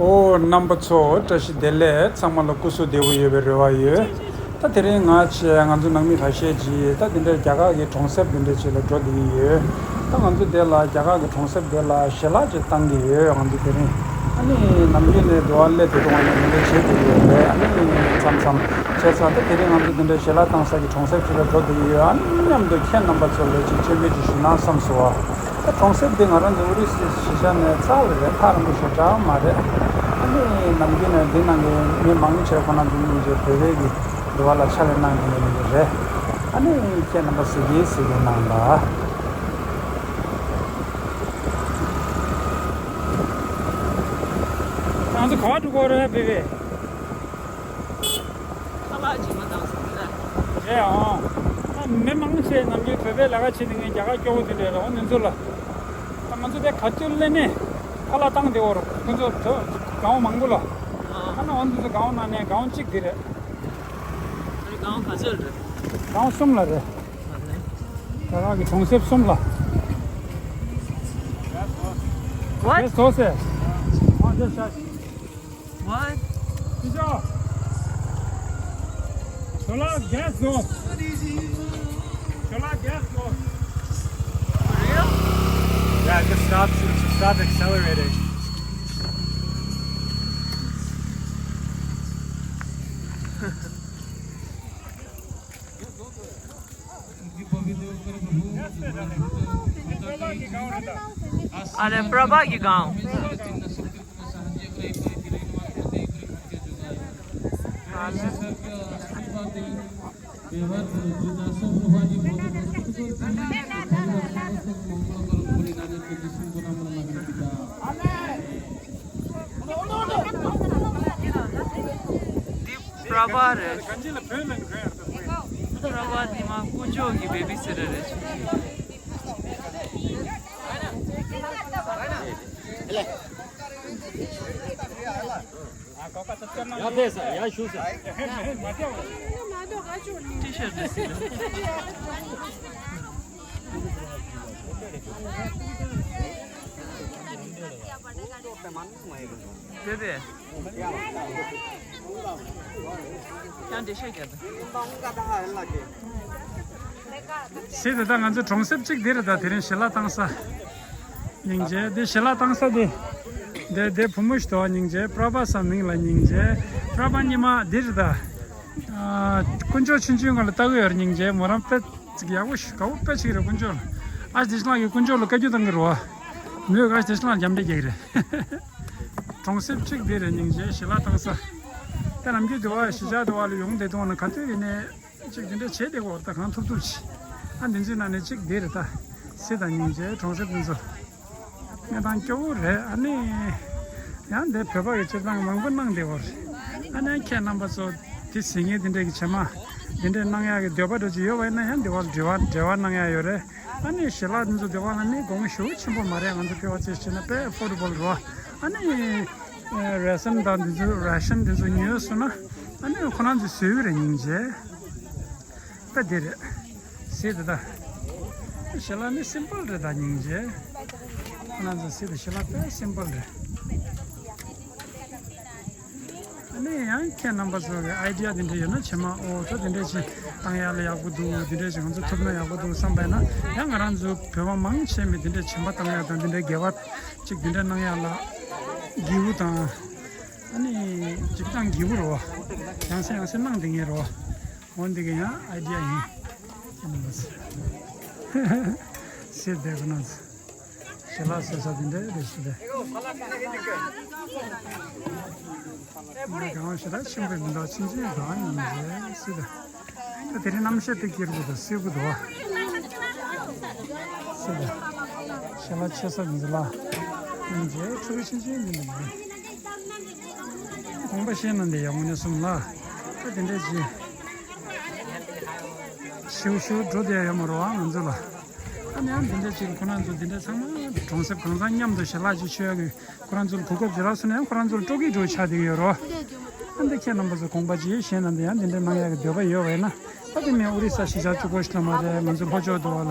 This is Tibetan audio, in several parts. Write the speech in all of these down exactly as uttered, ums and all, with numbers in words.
ཨོ། རྣམ་པ་ཚོ་བཀྲ་ཤིས་བདེ་ལེགས། ཚང་མ་ལ་སྐུ་གཟུགས་བདེ་པོ་ཡོད་པའི་རེ་བ་ཡོད། ད་དེ་རིང་ང་ཆེ་ང་ཚོ་ནང་མི་ཁ་ཤས་ཀྱིས་ད་དེ་འདྲའི་རྒྱ་གར་གྱི་གྲོང་གསེབ་དེ་འདྲ་ཅིག་ལ་འགྲོ་བསྡད་ཀྱི་ཡོད། ད་ང་ཚོ་དེ་ལ་རྒྱ་གར་གྱི་གྲོང་གསེབ་དེ་ལ་ཞལ་ལག་ཅིག་བཏང་གི་ཡོད། ང་ཚོ་དེ་རིང་ཨ་ནི་ནམ་རྒྱུན་ནས་འགྲོ་བ་སླེབས་དེ་དུས་ང་ཚོ་དེ་འདྲ་བྱེད་དེ་ཡོད་རེད། ཨ་ནི་མཚམས་མཚམས་བྱས་ཙང་ད་དེ་རིང་ང་ཚོ་དེ་འདྲའི་ཞལ་ལག་བཏང་ས་ཀྱི་གྲོང་གསེབ་ཅིག་ལ་འགྲོ་བསྡད་ཀྱི་ཡོད། ཨ་ནི་མཉམ་དུ་ཁྱེད་རྣམ་པ་ཚོ་ལ་ཅིག་སྤྱན་འབུལ་ཅིག་ཞུ་ན་བསམ་སོང་བ། ད་གྲོང་གསེབ་འདི་ང་རང་ཚོ་ཨོ་རི་སི་གཞིས་ཆགས་ནས་རྩ་བ་རེད། ཐག་རིང་པོ་ཞེ་དྲག་མ་རེད། ཨ་ནི་ནམ་རྒྱུན་ནས་འདི་ནང་གི་མི་མང་ཆེ་ཁོ་ན་འདི་སྙིང་རྗེ་བོད་པའི་གི་འདི་བ་ལ་ཕྱག་ལས་གནང་མཁན་ཡིན་གྱི་རེད། ཨ་ནི་ཁྱེད་རྣམ་པ་གཟིགས་གིན་གཟིགས་གིན་གནང་དང་། ང་ཚོ་ག་པར་འགྲོ་གི་རེད་བོད་པས། ཁ་ལག་ཅིག་མ་བཏང་སོང་ཟེར། རེད་ཨང་། ད་མི་མང་ཆེ་ནམ་རྒྱུན་བོད་པའི་ལས་ཀ་བྱེད་དེ་ངས་རྒྱ་གར་སྐྱོ་བོ་དེ་འདྲ་རེད་འོ་ནི་ཚོ་ལ། ད་ང་ཚོ་དེ་ག་ཚོད་སླེབས་ནས་ཁ་ལག་བཏང་བསྡད་ཡོད་རེད། ཁོ་ཚོ་དོ་སྒང་མང་པོ་ལ། ཨ་ནི་འོ་འདི་ཚོ་སྒང་ནང་ནས་སྒང་གཅིག་དེ་རེད། ཨ་ནི་སྒང་ག་ཚོད་རེད། སྒང་གསུམ་ལ་རེད། ཨ་ནི། རྒྱ་གར་གྱི་གྲོང་གསེབ་གསུམ་ལ། What? Yes, those. What? Good job. Shola gas go. Shola gas go. For real? Yeah, just stop, stop accelerating. अरे प्रभा की गांव। འདི་པྲ་བྷ་རེད། པྲ་བྷ་འདི་མ་དཀོན་མཆོག་གི་བེ་བི་སི་ཊར་རེད། ཡར་ཕེབས་ས་ཡར་བཞུགས་ས། ཏི་ཤར་ཏི་ཤར། དེ་དེ། ཡང་འགྲེལ་བཤད་རྒྱབ། སྲིད་དེ་ད་ང་ཚོ་གྲོང་གསེབ་གཅིག་འདི་རེད། ད་དེ་རིང་ཞལ་ལག་བཏང་ས། སྙིང་རྗེ། འདི་ཞལ་ལག་བཏང་ས་དེ། འདི་འདི་བུ་མོ་ཞིག་འདུག་སྙིང་རྗེ། པྲ་བྷ་ས་མིང་ལ་སྙིང་རྗེ། པྲ་བྷ་ཉི་མ་འདི་རེད་ད། ཨ། དཀོན་མཆོག་ཆུང་ཆུང་སྒང་ལ་ལྟ་གི་ཡོད་རེད། སྙིང་རྗེ་མོ་རང་དཔེ་ཅིག་ཡག་པོ་ཞིག་དགའ་པོ་དཔེ་ཅིག་རེད། དཀོན་མཆོག་ལ་ཨ་དེ་ཤ་ལག་གི་དཀོན་མཆོག་ལ་བཀའ་བཀྱོན་གཏོང་གི་རེད་བ། མོས་ཨ་དེ་ཤ་ལག་འཇམ་འདྲ་རྒྱག་གི་རེད། གྲོང་གསེབ་གཅིག་འདི་རེད། སྙིང་རྗེ་ཞལ་ལག་བཏང་ས། ད་ནམ་རྒྱུན་དུ་བ་གཞིས་ཆགས་དུ་བ་ལ་ཡོང་བསྡད་དུས་ན་ག་དུས་ཡིན་ནའི་ཅིག་འདི་འདྲ་བྱས་བསྡད་ཀྱི་ཡོད་རེད། ད་གང་ཐུབ་ཐུབ་ཅིག་ཨ་འདི་ཚོའི་ནང་ནས་གཅིག་འདི་རེད་ད། སྲིད་དང་སྙིང་རྗེ་གྲོང་གསེབ་འདི་ཚོ། གནས་སྟངས་སྐྱོ་བོ་རེད། ཨ་ནི། ཡང་འདི་བོད་པ་གི་སྤྱིར་བཏང་མང་པོ་གནང་བསྡད་ཡོད་རེད། ཨ་ནི་ཁྱེད་རྣམ་པ་ཚོ་དེ་གཟིགས་མཁན་དེ་འདྲས་ཀྱི་བྱེ་མ་དེ་འདྲས་གནང་ཡག་གི་འདོད་པ་འདྲ་ཅིག་ཡོད་པ་ཡིན་ན་ཡང་འདི་བར་འབྲེལ་བ་འབྲེལ་བ་གནང་ཡག་ཡོད་རེད། ཨ་ནི་ཞལ་ལག་འདི་ཚོ་འདི་བར་ལ་ནི་དགོངས་ཞེ་པོ་ཆེན་པོ་མ་རེད། ང་ཚོ་ཕལ་པ་ཚོས་བྱས་ན་དཔེ་ཨེ་ཕོར་ཌེ་བལ་རེད་བ། ཨ་ནི། རེ་ཤན་དང་འདི་ཚོ་རེ་ཤན་འདི་ཚོ་ཉོས་སོང་ན་ཨ་ནི་ཁོ་རང་ཚོས་བཟོས་ཀྱི་རེད། སྙིང་རྗེ། ད་འདི་རེད། ཟེར་དེ་ད། ཞལ་ལག་ནི་སིམ་པལ་རེད་ད་སྙིང་རྗེ། ཁོ་རང་ཚོ་ཟེར་དེ་ཞལ་ལག་དཔེ་སིམ་པལ་རེད། ཨ་ནི་ཡང་ཁྱེད་རྣམ་པ་ཚོ་གི་ཨའི་ཌི་ཡ་དེ་འདྲ་ཡོད་ན་བྱེ་མ་ཨོ་ད་དེ་འདྲ་ཞིག་བཏང་ཡག་ལ་ཡག་པོ་འདུག་དེ་འདྲ་ཞིག་ང་ཚོ་ཐུབ་ན་ཡག་པོ་འདུག་བསམ་པ་ཡིན་ན་ཡང་ང་རང་ཚོ་བོད་པ་མང་ཆེ་མི་དེ་འདྲ་བྱེ་མ་བཏང་ཡག་དང་དེ་འདྲ་དགེ་བ་ཅིག་དེ་འདྲ་གནང་ཡག་ལ་འགྱུར་བ་དང་། ཨ་ནི་སྤྱིར་བཏང་སྒྱིད་པོ་རེད་བ། ཡང་སེ་ཡང་སེ་གནང་བསྡད་མཁན་རེད་བ། འོ་འདི་ག་ཡང་ཨའི་ཌི་ཡ་ཡིན། ཨ་ནི་མ་ཟེར། ཟེར་བསྡད་ཁོ་ན་ཟེར། ཞལ་ལག་ཟེར་ས་དེ་འདྲ་རེད་ཞུ་རེད། ང་གང་ཞེ་དྲག་ཆེན་པོ་མི་འདུག་ཆུང་ཆུང་གང་ཡིན་ཟེར་ཟེར་ད། ད་དེ་རིང་གནམ་གཤིས་དཔེ་སྐྱིད་པོ་དང་བསིལ་པོ་འདུག་བ། སྲིད་པ། ཞལ་ལག་ཕྱེ་ས་མི་འདུག་ལ། སྙིང་རྗེ། ཕྲུ་གུ་ཆུང་ཆུང་མི་འདུག་མ་རེད། དགོངས་པ་བཞེས་གནང་དེ་ཡག་པོ་ནས་སོང་ལ། ད་དེ་འདྲས་ཅིག་ཞིའུ་ཞིའུ་འགྲོ་བསྡད་ཡོད་མ་རེད་བ་ང་ཚོ་ལ། ཨ་ནི་ཡང་དེ་འདྲས་ཅིག་ཁོ་རང་ཚོ་དེ་འདྲས་ཚང་མ་གྲོང་གསེབ་གང་ཚང་མཉམ་དུ་ཞལ་ལག་ཅིག་མཆོད་ཡག་གི་ཁོ་རང་ཚོར་གོ་སྐབས་ཅིག་རག་སོང་ན་ཡང་ཁོ་རང་ཚོར་སྤྲོ་སྐྱིད་འདྲ་བོ་ཆགས་བསྡད་ཀྱི་ཡོད་རེད་བ། ཨ་འདི་ཁྱེད་རྣམ་པ་ཚོ་དགོངས་པ་ཅིག་གཞན་རྣམས་དང་ཡང་འདི་འདྲའི་གནང་ཡག་གི་འདོད་པ་ཡོད་པ་ཡིན་ན། ད་དེ་མིན་ཨོ་རི་ས་གཞིས་ཆགས་གཅིག་པོ་ཞིག་ལ་མ་རེད། ང་ཚོ་ལྷོ་ཕྱོགས་དུ་བ་ལ་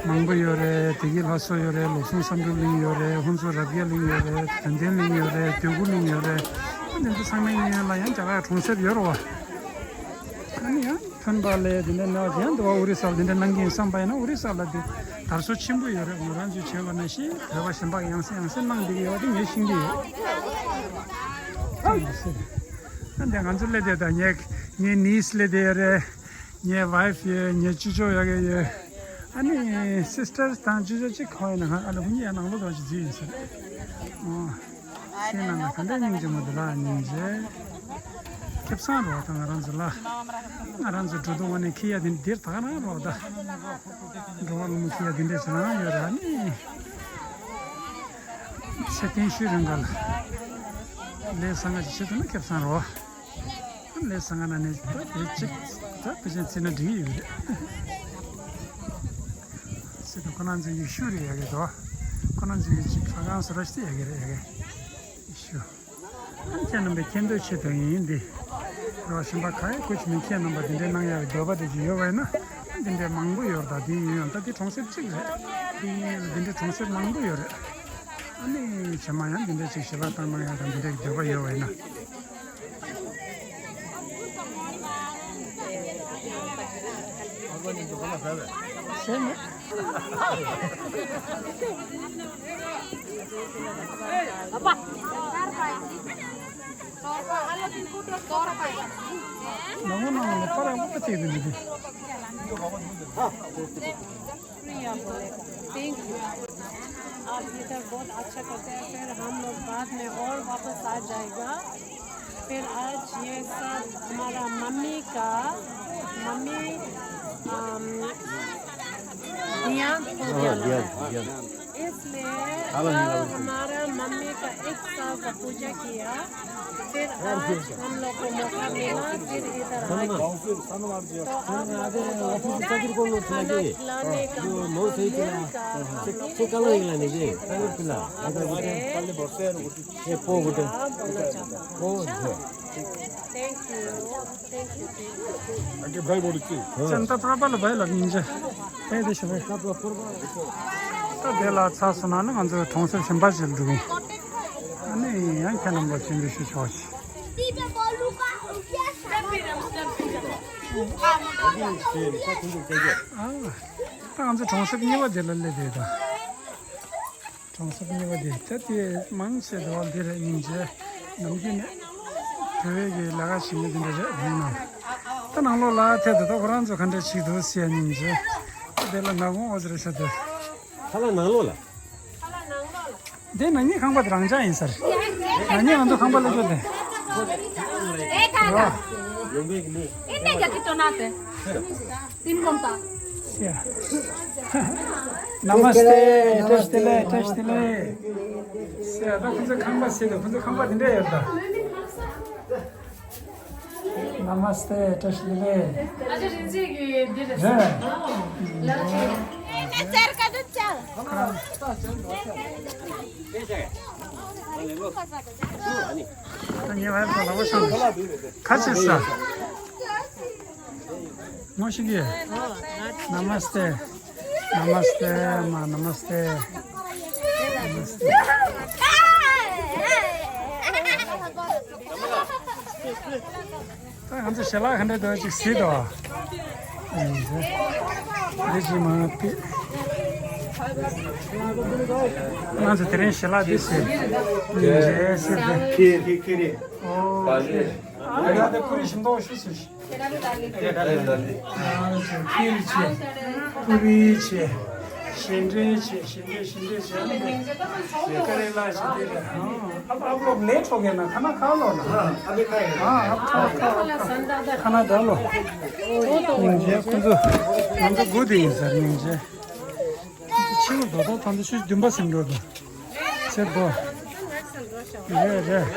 མང་པོ་ཡོད་རེད། བདེ་སྐྱིད་ལྷ་གསོལ་ཡོད་རེད། ལུགས་ཟུང་བསམ་འགྲུབ་གླིང་ཡོད་རེད། ཧུན་སུར་རབ་རྒྱས་གླིང་ཡོད་རེད། དོན་ལྡན་གླིང་ཡོད་རེད། འདོད་རྒུ་གླིང་ཡོད་རེད། ཨ་འདི་ཚོ་ཚང་མའི་གཡས་གཡོན་ལ་ཡང་རྒྱ་གར་གྲོང་གསེབ་ཡོད་རེད་བ། ཨ་ནི་ཡང་ཕོན་པ་ལས་དེ་འདྲ་ནས་ཡང་དུ་བ་ཨོ་རི་ས་ལ་དེ་འདྲ་གནང་གི་ཡིན་བསམ་པ་ཡིན་ན། ཨོ་རི་ས་ལ་དེ་དར་སྲོལ་ཆེན་པོ་ཡོད་རེད། ང་རང་ཚོས་བྱས་པ་ནང་བཞིན་བོད་པ་གཞན་པ་ཡང་སེ་ཡང་སེ་གནང་བསྡད་ཀྱི་ཡོད་པ་དེ་ངས་ཤེས་ཀྱི་ཡོད། ཨ་འདི་ང་ཚོ་སླེབས་བསྡད་ད། ངའི་ངའི་ནིས་སླེབས་བསྡད་ཡོད་རེད། ངའི་ཝའིཕ་ཡོད། ངའི་ཅི་ཅོ་ཡོད་ཀྱི་ཡོད། ཨ་ནི་སིས་ཊར་དང་ཅི་ཅོ་གཅིག་ག་པར་ཡོད་ན། ཨ་ལ་ཁོ་གཉིས་ཡང་ནང་ལོགས་དུ་ཅིག་འཛུལ་ཡིན་ཟེར། ཨོ། ཁྱེད་རྣམས་ལ་ག་འདྲ་སྙིང་རྗེ་མོ་འདུག་ལ། སྙིང་རྗེ། ཁེ་བཟང་རོགས་དང་ང་རང་ཚོ་ལ། ང་རང་ཚོ་འགྲོ་དུས་དངོས་གནས་ཁེ་ཡ་དེ་འདིར་ད་ག་རང་རོགས་ད། འགྲོ་བ་ལོ་མོ་ཁེ་ཡ་དེ་འདྲས་ཚོ་རང་ཡོད་ར་ནི། ཚེ་བརྟན་ཤོས་རིང་ག་ལ། ལས་བཟང་ང་ཅིག་བྱེད་ཐུབ་ན་ཁེ་བཟང་རོགས། ལས་བཟང་ང་ན་ནས་ད་དེ་གཅིག་ད་དེ་ཅན་བརྩིས་ན་འགྲིག་གི་ཡོད་རེད། སྲིད་དུ་ཁོ་རང་ཚོ་ཡེ་ཤུ་རེད་ཡ་གི་དོ། ཁོ་རང་ཚོ་ཡེ་ཤུ་ལྷ་ཁང་སུ་ར་ཤི་ཡ་གི་རེད་ཡ་གི་ཡེ་ཤུ། ཨ་ཁྱེད་རྣམ་པའི་མཁྱེན་འདོད་ཆེད་དུ་ཡིན་འདི། རོ་ཞིམ་པ་ག་ཡེ་ཁུ་ཆི་མི་ཁྱེད་རྣམ་པ་འདི་འདྲའི་གནང་ཡག་གི་འདོད་པ་དེ་ཅིག་ཡོད་པ་ཡིན་ན། ཨ་འདི་འདྲའི་མང་པོ་ཡོད་རེད། ད་འདི་ཡིན་ཡང་ད་འདི་གྲོང་གསེབ་གཅིག་རེད། འདི་ཡིན་ཡང་འདི་འདྲའི་གྲོང་གསེབ་མང་པོ་ཡོད་རེད། ཨ་ནི་ཇེ་མང་ཡང་འདི་འདྲའི་ཅིག་ཞལ་ལག་བཏང་གནང་ཡག་དང་འདི་འདྲའི་འདོད་པ་ཡོད་པ་ཡིན་ན། शुक्रिया बोले। Thank you. आप इधर बहुत अच्छा करते हैं, फिर हम लोग बाद में और वापस आ जाएगा। फिर आज ये सब हमारा मम्मी का, मम्मी, अम, देहांत हो गया हाँ, ना। देहांत, देहांत। इसलिए कल हमारा मम्मी का एक साल का पूजा किया। फिर आज हम लोग को मौका मिला, फिर इधर आ गए। तो आप लोगों को बहुत खाना खिलाने का मतलब का ये बोलना चाहता हूँ। ये पो गुटे। पो गुटे। Thank you. Thank you. Thank you. ཅན་ད་པྲ་པ་ལ་བའི་ལ་ཉིན་ཅེ། ཨེ་དེ་ཤི་བའི། ད་དེ་ལ་ཚ་སོང་ན་ནི་ང་ཚོ་གྲོང་གསེབ་གཞན་པ་ཞིག་འགྲོ་གི། ཨ་ནི་ཡང་ཁྱེད་རྣམ་པ་ཅན་གྱི་ཤུ་ཆོག་ཅིག་ཨ། ད་ང་ཚོ་གྲོང་གསེབ་གཉིས་པ་དེ་ལ་སླེབས་བསྡད་ད། གྲོང་གསེབ་གཉིས་པ་དེ་ད་དེ་མང་ཆེ་དེ་བ་འདི་རེད། སྙིང་རྗེ་ནམ་རྒྱུན་ནས་བོད་པའི་གི་ལས་ཀ་བྱེད་མཁན་དེ་འདྲ་རེད། ཡིན་ནམ་ད་ནང་ལོགས་ལ་ཐད་དུ་ད་ཁོ་རང་ཚོ་ག་འདྲ་བྱེད་འདུག་ཟེར། སྙིང་རྗེ་ད་དེ་ལ་ནག་ཁུང་ཨོ་ཙི་རེད་ཤ་དེ། ཁ་ལག་ནང་ལོགས་ལ། དེ་ནང་ཉིད་ཁང་པ་དེ་རང་འཇགས་ཡིན་ས་རེད། ནང་ཉིད་ང་ཚོ་ཁང་པ་ལ་སྐྱོད་དེ། ཡོང་པའི་གི་མི། ཨེ་ནས་རྒྱ་སྐད་སྤྲོ་ན་དེ། ཏིན་གོམ་ཏ། སི་ཡ། ནམ་སྟེ། བཀྲ་ཤིས་བདེ་ལེགས། བཀྲ་ཤིས་བདེ་ལེགས། སི་ཡ། ད་ཁོང་ཚོའི་ཁང་པ་ཟེར་དུས་ཁོང་ཚོའི་ཁང་པ་དེ་འདྲ་ཡོད་ད། ནམ་སྟེ། བཀྲ་ཤིས་བདེ་ལེགས། ཨ་ཅེ་རིན་ཆེན་གྱི་འདི་རེད། རེད། ཨ་ལ་ཅེ། ཨེ་ནས་ཅར་ཀ་དུ་ཅར། ད་ངའི་བར་དུ་ལ་བ་སང་ཁ་ཆེ་ས། ངོ་ཤེས་ཀྱི། ནམ་སྟེ། ནམ་སྟེ་མ། ནམ་སྟེ། ནམ་སྟེ། ད་ང་ཚོ་ཞལ་ལག་ག་འདྲ་འདུག་ཅིག་གཟིགས་དང་། འདི་ཅི་མ་པི། ང་ཚོ་དེ་རིང་ཞལ་ལག་འདི་གཟིགས། ཉིན་རེ་གཟིགས་ཏེ། ཁྱེད་ཁྱེད་ཁྱེད་རེད། ཨོ་ཁྱེད། ཨ་ལ་ད་ཁུ་རི་ཞིམ་མདོག་ཤུ་ཟེར་ཤི། ཨ་ལ་ད་ལི། ཨ་ལ་ད་ལི། ཨ་ལ་ད་ལི། ཁྱེད་ཆེ། ཁུ་རི་ཆེ། ཞེ་འདྲེ་ཆེ། ཞེ་འདྲེ་ཞེ་འདྲེ་ཆེ། ཀ་རེ་ལ་ཆེ་དེ་རེད། ཨ་ཨ་ལོག་ལས་ཆོག་གེ་ན་ཁ་ན་ཁ་ལོ་ན། ཨ་ཨ་ཁ་ཁ་ཁ་ན་ད་ལོ། སྙིང་རྗེ་ཁོང་ཚོ་ང་ཚོ་དགུ་དེ་ཡིན་ཟེར། སྙིང་རྗེ། ཕྱི་ལོ་རྡོ་ཐོག་ཐང་དུ་ཆུ་བདུན་པ་ཟིན་འགྲོ་དུ། ཚེ་རྡོ། རེད་རེད།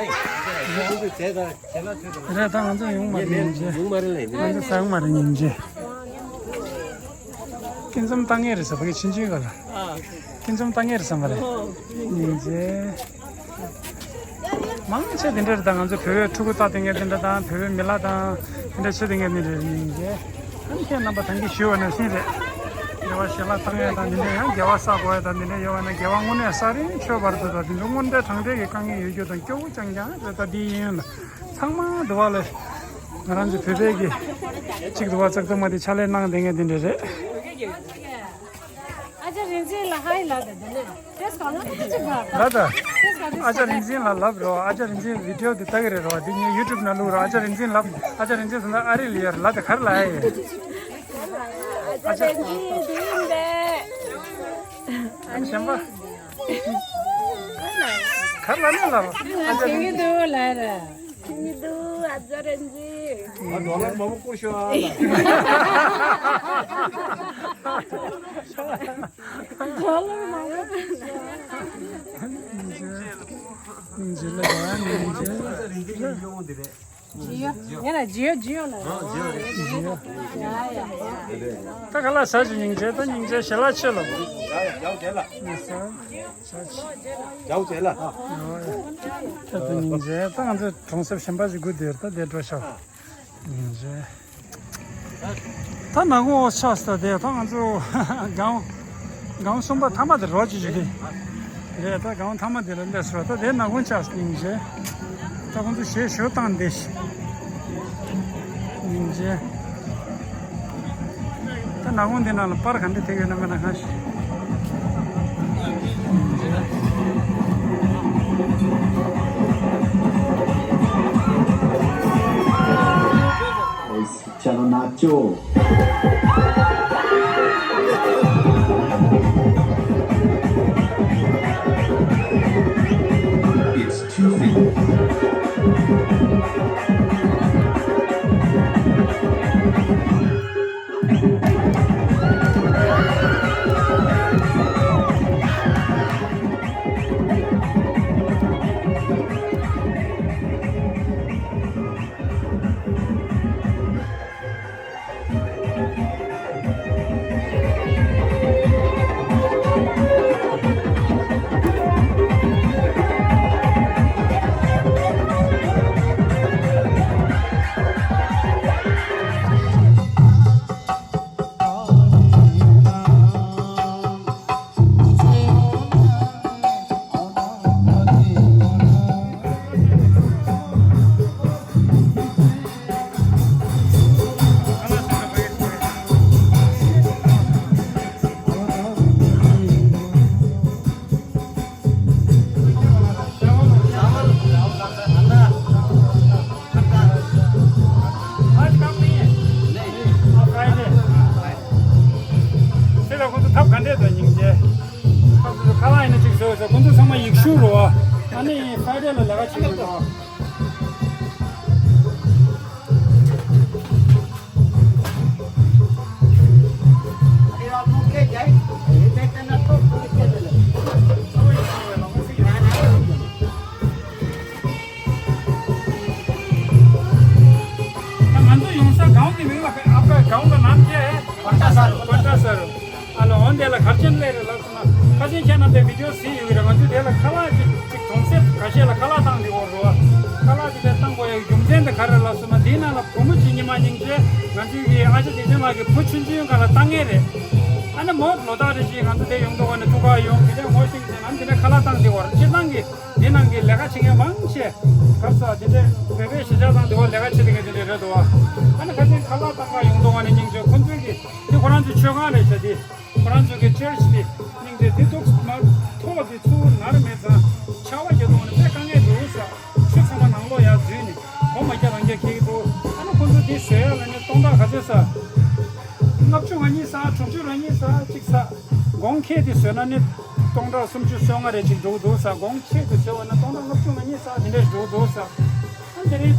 རེད་ད་ང་ཚོ་ཡོང་མ་རེད་ཉིན་རྗེ། ང་ཚོ་ཟ་ཡོང་མ་རེད་ཉིན་རྗེ། ཀུན་འཛོམས་བཏང་ངེས་རེད་ཟེར་བ་གི་ཕྱིན་ཆད་ག་ལ། ཀུན་འཛོམས་བཏང་ངེས་རེད་བསམ་པ་རེད། ཉིན་རྗེ། མང་ཆེ་དེ་འདྲ་རེད། ད་ང་ཚོ་བོད་པའི་ཕྲུ་གུ་ལྟ་དེ་འདྲ་དང་བོད་པའི་མི་ལ་དང་དེ་འདྲ་བྱེད་དེ་འདྲ་རེད་ཡིན་གྱི། ཨ་ནི་ཁྱེད་རྣམ་པ་ད་གིན་ཞུས་པ་ནང་བཞིན་རེད། དགེ་བ་ཞལ་ལག་བཏང་ཡ་དང་དེ་འདྲ་ཡང་དགེ་བ་བསགས་དགོས་ཡ་དང་དེ་འདྲ་ཡོད་པ་ན་དགེ་བ་དངོས་གནས་བསགས་རིན་ཆོད་པ་རེད་འདུག་ད་དེ་ཚོ་དངོས་འབྲེལ་དྲང་འབྲེལ་གྱི་དཀའ་ངལ་ཡོད་རྒྱུ་དང་སྐྱོ་བོ་རྐྱང་རྐྱང་རེད། ད་འདི་ཡིན་ཡང་ཚང་མ་འདུག་བ་ལས་ང་རང་ཚོ་བོད་པའི་གི་གཅིག་འདུག་བ་ཙག་ཙག་མ་དེ་ཕྱག་ལས་གནང་དེ་འདྲ་དེ་འདྲ་རེད། ཨ་ཅག་རིག་འཛིན་ལགས་ཧའི་ལབ་དང་དེ་ནས་དེ་སྐོར་ལ་ཅི་ག་ལབ་དང་། ཨ་ཅག་རིག་འཛིན་ལགས་ལབ་རོགས། ཨ་ཅག་རིག་འཛིན་བི་ཌི་ཡོ་དེ་ལྟ་གི་རེད་རོགས། དེ་ངའི་ཡུ་ཊུབ་ནང་བླུག་རོགས། ཨ་ཅག་རིག་འཛིན་ལབ། ཨ་ཅག་རིག་འཛིན་ཟེར་ན་ཨ་རི་ལ་ཡོད་རེད་ལབ་དང་ག་རེ་ལབ་ཡ་ཡིན། ཨ་ཅག་རིག་འཛིན་དེ་ཡིན་པས། ཨ་གཞན་པ་ག་རེ་ལབ་ན་ལབ། ཨ་ཅག་རིག་འཛིན། ཁྱེད་ཀྱི་འདུག་ལབ་ར། ཁྱེད་ཀྱི་འདུག་ཨ་ཅག་རིག་འཛིན། ང་ཌོ་ལར་མང་པོ་བསྐུར་ཤོག་ཨ་ལ། ཌོ་ལར་མང་པོ་བསྐུར་ཤོག་སྙིང་རྗེ་ལ་ཡ་སྙིང་རྗེ། ཇི་ཡོ། ཡ་ལ་ཇི་ཡོ་ཇི་ཡོ་ལ། ཇི་ཡོ། ཡ་ཡ། ད་ག་ལ་ཟ་ཅིག་སྙིང་རྗེ། ད་སྙིང་རྗེ་ཞལ་ལག་མཆོད་ལ། ཡ་ཡ། ཡ་ཡ། ཡ་ཡ། ད་ད་སྙིང་རྗེ། ད་ང་ཚོ་གྲོང་གསེབ་གཞན་པ་ཞིག་སྒུག་བསྡད་ཡོད། ད་དེ་འགྲོ་ཤག་སྙིང་རྗེ། ད་ནག་ཁུང་འོག་ཆགས་སོང་། ད་དེ་ད་ང་ཚོ་སྒང་སྒང་གསུམ་པ་ཐ་མ་དེ་རོ་ཅིག་ཞིག་རེད། རེད། ད་སྒང་ཐ་མ་དེ་ལ་སླེབས་སོང་། ད་དེ་ནག་ཁུང་ཆགས་སོང་། སྙིང་རྗེ། ད་ཁོང་ཚོ་གཞས་ཞུ་སྟངས་འདི་ཞིག་སྙིང་རྗེ། ད་ནག་ཁུང་འདི་ནང་ལ་པར་ག་འདྲ་བཏེགས་ཡོད་ན་མེད་ན་གང་ཞིག Chalo Nacho. It's Tuesday. ཁྱེད་ལ་ཁོང་ཚོ་ཐབས་ག་འདྲས་དང་སྙིང་རྗེ། ཁ་ལག་ཡིན་ན་གཅིག་བཟོས་ཟེར། ཁོང་ཚོ་ཚང་མ་ཡིག་ཤུགས་རོ། ཨ་ནི་ཕ་རེ་ལ་ལས་ཀ་བྱེད་ཀྱི་འདུག་ང་ཚོ་ཡོང་ས་སྒང་གི་མིང་ལ་ཨ་ཕ་སྒང་གི་ནམ་རྒྱལ་པ་ཏྲ་ས་རུ། པ་ཏྲ་ས་རུ། ཨ་ལ་འོན་དེ་ལ་གར་ཅན་ལས་རེད་ལབ་སོང་ན། ཁ་ཆེན་ཁྱེད་རྣམ་པས་བི་ཌི་ཡོ་གཟིགས་ཡོད་ཀྱི་རེད། ང་ཚོས་དེ་ལ་ཁ་ལག་ཅིག་ཅིག་གྲོང་གསེབ་ཁ་ཤས་ལ་ཁ་ལག་བཏང་དེ་འོ་རོ། ཁ་ལག་ཅིག་དེ་བཏང་དགོས་ཡ་རྒྱུ་མཚན་དེ་ག་རེ་ལབ་སོང་ན། དེའི་ནང་ལ་བུ་མོ་གཅིག་ཉི་མ་སྙིང་རྗེ་ང་ཚོའི་གི་ཨ་ཅག་བདེ་ཆེན་ལགས་ཀྱི་བུ་ཆུང་ཆུང་སྒང་ལ་བཏང་མཁན་རེད། ཨ་ནི་མོ་ལོ་ལྟར་རེ་བཞིན་ང་ཚོ་དེ་ཡོང་དུས་ནས་ཐུག་ག་ཡོང་དེ་ནས་ངོ་ཤེས་ཀྱི་ནམ་དེ་ནས་ཁ་ལག་བཏང་དེ་འོ་རེད། སྤྱིར་བཏང་གི་འདི་ནང་གི་ལས་ཀ་བྱེད་མཁན་མང་ཆེ་ག་རེ་ཟ་དེ་འདྲའི་བོད་པའི་གཞིས་ཆགས་དང་འདི་བ་ལས་ཀ་བྱེད་དེ་མཁན་དེ་འདྲ་རེད་འདུག་ཨ་ནི་ཁ་སང་ཁ་ལག་བཏང་ག་ཡོང་དུས་ནས་སྙིང་རྗེ། ཁོང་ཚོའི་གི་འདི་ཁོ་རང་ཚོའི་མཆོད་ཁང་རེད་ཤག་འདི་ཁོ་རང་ཚོའི་གི་ཅར་ཆི་འདི་སྙིང་རྗེ། འདི་འདུག་མ་ཐོག་འདི་ཚུར་ནར་མེད་ཙང་ཆར་པ་རྒྱག་དུས་ནས་དཔེ་དཀའ་ངལ་འདུག་ས། ཆུ་ཚང་མ་ནང་ལོགས་ཡར་འཛུལ་ནས་སྒོ་མ་རྒྱག་རང་རྒྱག་འཁྱེར་གི་འདུག་ཨ་ནི་ཁོང་ཚོ་འདི་བཟོས་ཡ་ལ་ནི་སྟོང་ཕྲག་ག་ཚོད་ས། ལྔ་བཅུ་ང་གཉིས་ས། དྲུག་ཅུ་རེ་གཉིས་ས་གཅིག་ས། གོང་ཁེ་དེ་བཟོས་ན་ནི་སྟོང་ཕྲག་སུམ་ཅུ་སོ་ལྔ་རེ་ཅིག་འགྲོ་གི་འདུག་ས། གོང་ཁེ་དེ་བཟོས་པ་ན་སྟོང་ཕྲག་ལྔ་བཅུ་ང་གཉིས་ས་དེ་འདྲས་འགྲོ་གི་འདུག་ས། ཨ་དེ་རིང་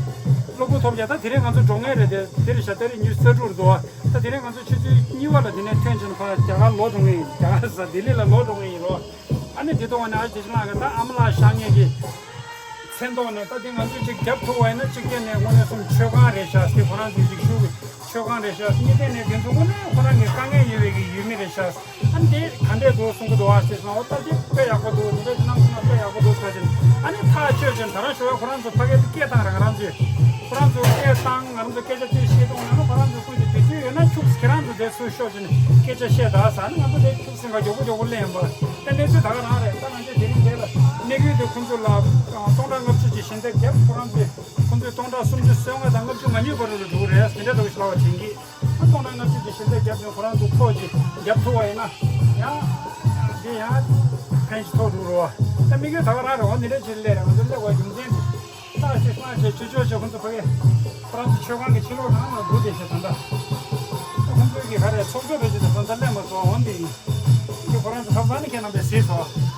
གློ་བུར་ཐོབ་ཀྱང་ད་དེ་རིང་ང་ཚོ་འགྲོ་ངེས་རེད་དེ། དེ་རིང་ཞག་དེ་རིང་ཉི་ཤུ་རྩ་དྲུག་རེད་འདུག་ད་དེ་རིང་ང་ཚོ་ཆུ་ཚོད་གཉིས་པ་ལ་དེ་ནས་ཐོན་ཕྱིན་ཕར་རྒྱ་གར་ལོག་འགྲོ་ངེས་ཡིན། རྒྱ་གར་ས་ལྡི་ལི་ལ་ལོག་འགྲོ་ངེས་ཡིན་རོ། ཨ་ནི་དེ་དུས་ནས་ཨ་ཅེ་ཅི་ལགས་ཀྱིས་ད་ཨ་མ་ལགས་བཞག་ངེས་ཀྱི། མཚན་ཐོག་ནས་ད་དེ་ང་ཚོས་ཅིག་རྒྱབ་ཐུབ་པ་ཡིན་ན། གཅིག་བྱས་ནས་དངོས་གནས་སུ་ཆོས་ཁང་རེད་ཤག་དེ་ཁོ་རང་ཚོའི་རིག་གཞུང་གི་ཆོས་ཁང་རེད་ཤག་གཉིས་བྱས་ནས་དེ་ཚོ་དངོས་གནས་ཁོ་རང་གི་དཀའ་ངལ་ཡོད་པའི་གི་ཡུལ་མི་རེད་ཤག་ཨ་ནི་དེ་ག་འདྲས་འདུག་གསུང་གི་འདུག་ཨ་ཟེར་སོང་། འོ་ད་དེ་དཔེ་ཡག་པོ་འདུག་དེ་འདྲ་ཅིག་གནང་སོང་ན་དཔེ་ཡག་པོ་འདུག་ཟེར་བཞིན། ཨ་ནི་ཐག་ཆོད་ཅིང་ད་རང་ཞོགས་པ་ཁོ་རང་ཚོ་ཕ་གིར་སྐད་བཏང་ར། ང་རང་ཚོས་ཁོ་རང་ཚོ་སྐད་བཏང་། ང་རང་ཚོ་སྐད་ཆ་དེ་བཤད་བཏང་ན། ཁོ་རང་ཚོ་ཀུན་གྱིས་དུས་ཚོད་ཡོད་ན་ཁྱུག་ཁྱེད་རང་ཚོ་དེ་ཚུར་ཤོག་ཅིག་ནས་སྐད་ཆ་བཤད་ད་ཟེར། ཨ་ནི་ང་ཚོ་དེ་ཁྱུག་ཟིན་ག་མགྱོགས་པོ་མགྱོགས་པོ་ལེན་པ། ད་གནས་ཚུལ་ད་ག་རང་རེད། ད་ང་ཚོས་དེ་རིང་འདི་ལ་གནས་ཡུལ་དུ་ཁོང་ཚོ་ལ་སྟོང་ཕྲག་ལྔ་བཅུ་ཅིག་ཞལ་འདེབས་བརྒྱབ། ཁོ་རང་ཚོས་ཁོང་ཚོས་སྟོང་ཕྲག་སུམ་ཅུ་སོ་ལྔ་དང་ལྔ་བཅུ་ང་གཉིས་བར་དུ་འགྲོ་གི་རེད། དེ་འདྲ་འདྲ་བོ་ཞིག་ལབ་པ་དྲན་གི། ཨ་སྟོང་ཕྲག་ལྔ་བཅུ་ཅིག་ཞལ་འདེབས་བརྒྱབ་ནས་ཁོ་རང་ཚོ་ཐོག་ཅིག་རྒྱབ་ཐུབ་པ་ཡིན་ན། ཡང་དེ་ཡང་ཕན་ཞིག་ཐོགས་འགྲོ་རོགས། ད་དམིགས་ཡུལ་ད་ག་རང་རེད། འོ་འདི་འདྲ་ཅིག་སླེབས་རེད། ང་ཚོ་སླེབས་པའི་རྒྱུ་མཚན་དེ། ད་ཅིག་སྣང་ཆེ་ཆེ་ཆོག་ཆེ་ཁོང་ཚོ་ཕ་གི་ཁོ་རང་ཚོ་ཆོས་ཁང་གི་ཕྱི་ལོགས་ནང་ལ་སྒུག་བསྡད་ཤག་ད་ལྟ་ཁོང་ཚོའི་གི་ག་རེ་ཚོགས་གཙོ་རེད་ཅེས་ད་ལྟ་སླེབས་མ་སོང་། འོ་འདི་ཡིན། ཁོ་རང་ཚོ་ཐབ་ཚང་ནས་ཁྱེད་རྣམ་པས་གཟིགས་སོང་།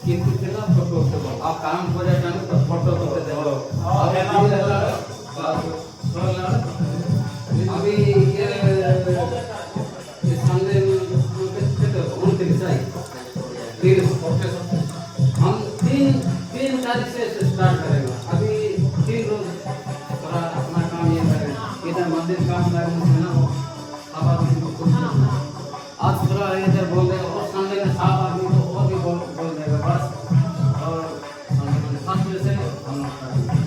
किंतु बिना फोटो के आप काम हो जाता ना तो फोटो तो दे दो। अब ये वाला, अभी ये, ये संडे में कितने कौन दिन सही? तीन, हम तीन, तीन तारीख से स्टार्ट करेंगे। अभी तीन रोज थोड़ा अपना काम ये करेंगे। इधर मंदिर काम करने से ना हो, अब आप आज थोड़ा इधर बोल रहे हैं, और संडे में सात आदमी को और भी बोल, बोल देगा बस। और संडे में फर्स्ट में से हम लोग करेंगे।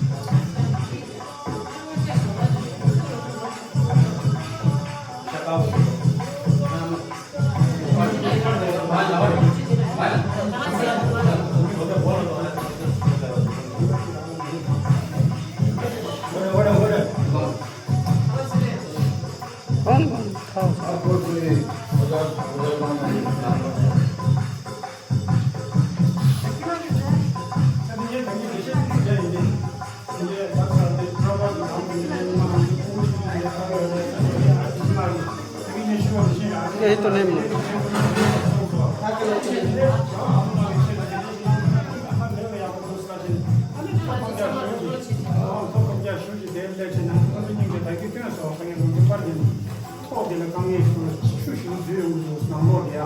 ཐོག་དེ་ལ་དཀའ་ངལ་ཤུགས་ཆེ་ཤུགས་ཆེ་འཛུལ་ཡོང་གི་འདུག་ནང་ལོགས་ལ་ཡ།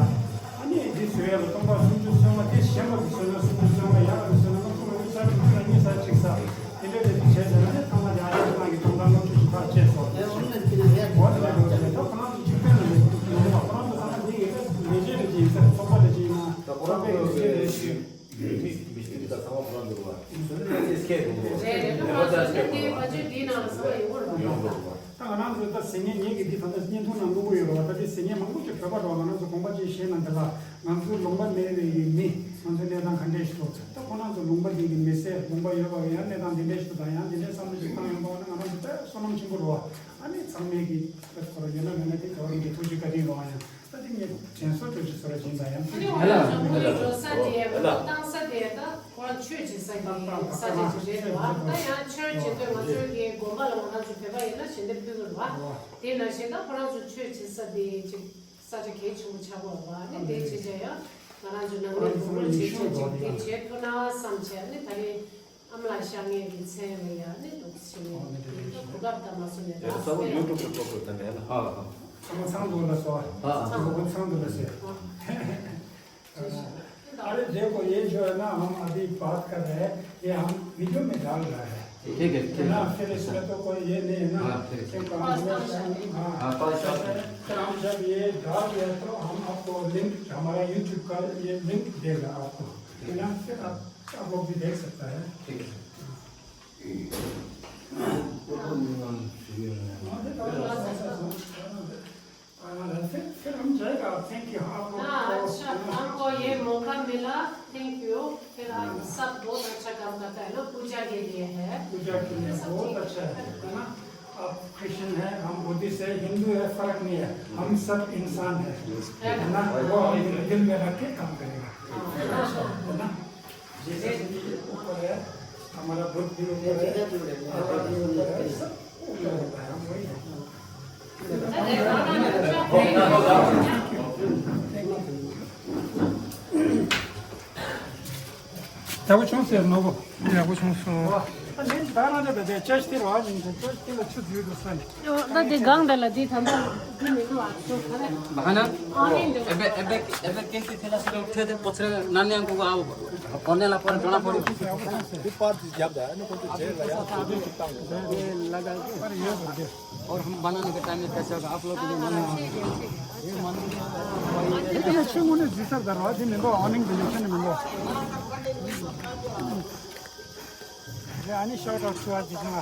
ཨ་ནི་འདི་བཟོ་ཡ་ལ་སྟོང་ཕྲག་སུམ་ཅུ་སོ་ལྔ། དེ་གཞན་པ་གི་བཟོས་ན་སུམ་ཅུ་སོ་ལྔ། ཡག་གི་བཟོས་ན་ལྔ་བཅུ་ང་གཉིས་ས་དྲུག་ཅུ་ང་གཉིས་ས་གཅིག་ས་དེ་འདྲ་རེ་རེ་བྱས་བྱས་ན་ནི་ཚང་མ་ལ་ཨ་ཅག་ཚང་གི་སྟོང་ཕྲག་ལྔ་བཅུ་ཞིག་ཐག་བཅད་སོང་། ཡ་འོ་ན་དེ་ན་ཡ་འོ་དེ་འདྲ་འགྲོ་བྱས་ད་ཁོ་རང་ཚོ་འཇིག་རྟེན་ལ་ཡོད་ཡོད་པ། ཁོ་རང་ཚོ་ཚང་མ་འདི་ཡི་ལས་བྱེད་རེ་བྱེད་ཡིན་ས་རེད། ཚོགས་པ་རེ་བྱེད་ཡིན་ན་ཚོགས་པ་རེ་བྱེད་ཡིན་ས་རེད། མི་མི་སྤྱི་འཐུས་དང་ཚང་མ་ཁོ་རང་འདུག་བ། སོ་ནི་ལ་ཅེས་སྐད་འདུག་བ། རེད་རེད། ལོ་མ་ཟེར་ན་དེ་བ་ཅོ་འདིའི་ནང་ལ་ཚང་མ་ཡོང་གི་རེད་བ། ཡོང་འདུག་བ། ད་ང་རང་ཚོ་ད་ཟིན་ངེས་ངེས་ཀྱི་འདི་ད་ལྟ་བརྙན་ཐུང་ནང་བླུག་གི་ཡོད་རེད་བ། ད་དེ་ཟིན་ངེས་མང་པོ་ཅིག་བོད་པ་འགྲོ་ང་རང་ཚོ་དགོངས་པ་ཅིག་བཞེས་ན་འདི་ལ་ང་ཚོ་ལུང་པ་མེད་པའི་མི་ང་ཚོ་གནས་སྟངས་ག་འདྲས་ཞིག་འདུག་ད་ཁོ་རང་ཚོ་ལུང་པ་འདི་གི་མི་སེར་ལུང་པ་ཡོད་པ་ཡང་གནས་སྟངས་འདི་འདྲས་ཞིག་འདུག་ད་ཡང་འདི་འདྲས་བསམ་བློ་ཅིག་བཏང་ཡོང་པ་ན་ང་རང་ཚོ་དཔེ་བསོད་ནམས་ཆེན་པོ་རེད་བ། ཨ་ནི་ཚང་མས་ཀྱི་ཁོ་རང་ཡོད་ན་མེད་ན་དེ་ག་བ་རང་གི་ཐུགས་རྗེ་བཀའ་དྲིན་རེད་བ། ཡང་། ད་དེ་ངས་དྲན་གསོ་སྤྲོད་ཅིག་ཟེར་བ་ཅིག་ཡིན་ད་ཡང་། ཨ་ནི་ང་ཚོ་སྔོན་འགྲོ་ས་དེ་ད་ཁོ་རང་ཆོས་བྱེད་ས་དེ་ད་ཁོ་རང་ཆོས་བྱེད་ས་གི་ས་ཆ་ཅིག་རེད་བ། ད་ཡང་ཆོས་བྱེད་དུས་ང་ཚོའི་གི་དགོན་པ་ལ་ང་རང་ཚོ་བོད་པ་ཡིན་ན་ཞལ་འདེབས་ཕུལ་གི་རེད་བ། དེ་ནང་བཞིན་ད་ཁོ་རང་ཚོ་ཆོས་བྱེད་ས་དེ་ཅིག་ ས་ཆ་གལ་ཆེན་པོ་ཆགས་པ་རེད་པ། ཨ་ནི་དེ་བྱས་བྱས་ཡང་ང་རང་ཚོ་ནང་མི་མགོ་སྐོར་བྱེད་ཆེད་ཅིག་དེ་བྱེད་ཐུབ་ན་བསམ་བྱས། ཨ་ནི་ད་རེས་ཨ་མ་ལགས་ཤར་མཁན་གྱི་མཚན་ལ་ཡང་ཨ་ནི་འདུག་བྱས་ནས་གོ་སྐབས་དང་མ་སོང་ནས་ད་ས་བོ་ཡུ་ཊུབ་ལ་གཏོགས་དགོས་དང་མེད་ལ། ཧ་ཧ། ཚང་མ་ཚང་འདུག་ལ་སོ། ཧ་ཧ། ཚང་མ་ཚང་འདུག་ལ་སོ། अरे देखो, ये जो है ना, हम अभी बात कर रहे हैं, ये हम वीडियो में डाल रहे हैं। ठीक है, ठीक है। ना, फिर इसमें तो कोई ये नहीं है ना, हाँ, ठीक है। क्योंकि हम लोग, हाँ, हाँ, पाँच सात फिर हम जब ये डाल दिया तो हम आपको लिंक, हमारा यूट्यूब का ये लिंक देगा आपको, है ना? फिर आप, आप लोग भी देख सकता है। ठीक है। हाँ, फिर, फिर हम जाएगा। Thank you। हाँ, आपको, हाँ, अच्छा, हमको ये मौका मिला। Thank you। फिर आप सब बहुत अच्छा काम करता है ना, पूजा के लिए है। पूजा के लिए बहुत अच्छा है, है ना? आप क्रिश्चियन है, हम बुद्धिस्ट है, हिंदू है, फर्क नहीं है, हम सब इंसान है, है ना? वो हम दिल में रख के काम करेगा, है ना? जैसे भी ऊपर है, हमारा बुद्ध भी ऊपर है, बाबा भी ऊपर है, सब ऊपर होता है, हम वही है। ཡག་པོ་བྱུང་ཟེར་ནོ་གོ། ཡག་པོ་བྱུང་སོང་། ཨ་ནི་ད་རང་ཅག་ད་དེ་ཅོ་ཅི་དེ་ར་བ་མིན་ཅོ་ཅི་དེ་ལ་ཆུ་བརྒྱུད་དུ་ས་ནས། ད་དེ་གང་དེ་ལ་དེ་ད་ལྟ་དེ་མི་འགྲོ་བ་ཚོ་ག་རེ། बहाना। अबे अबे अबे कैसे थैला से उठे थे, पछरे नान्या को आओ। पढ़ने ला पर जोना पड़ी। फिर पार दिया था ना, कौन तो जेल गया। लगा के। और हम बनाने के टाइम में कैसे होगा, आप लोग को भी मालूम होगा। ये मालूम है। ये तो अच्छे मुने जी सर दरवाजे में तो awning भी लिखे नहीं मिलो। Yeah, any shout out to us, Jisma?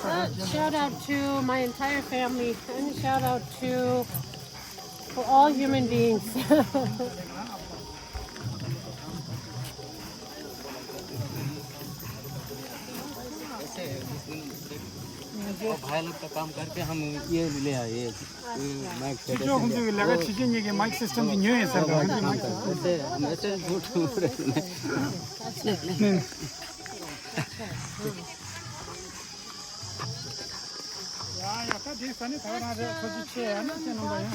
Uh, shout out to my entire family. Any shout out to for all human beings. ऐसे है, और भाई लोग का काम करके हम ये ले आए, ये, ये माइक सेट जो हम जो लगा, चीजें ये माइक सिस्टम की न्यू है सर। ऐसे, हम ऐसे झूठ बोल रहे हैं। नहीं, नहीं। या, या, का देख, सनी, थोड़ा ना दे, थोड़ी सी है ना, क्या नंबर है?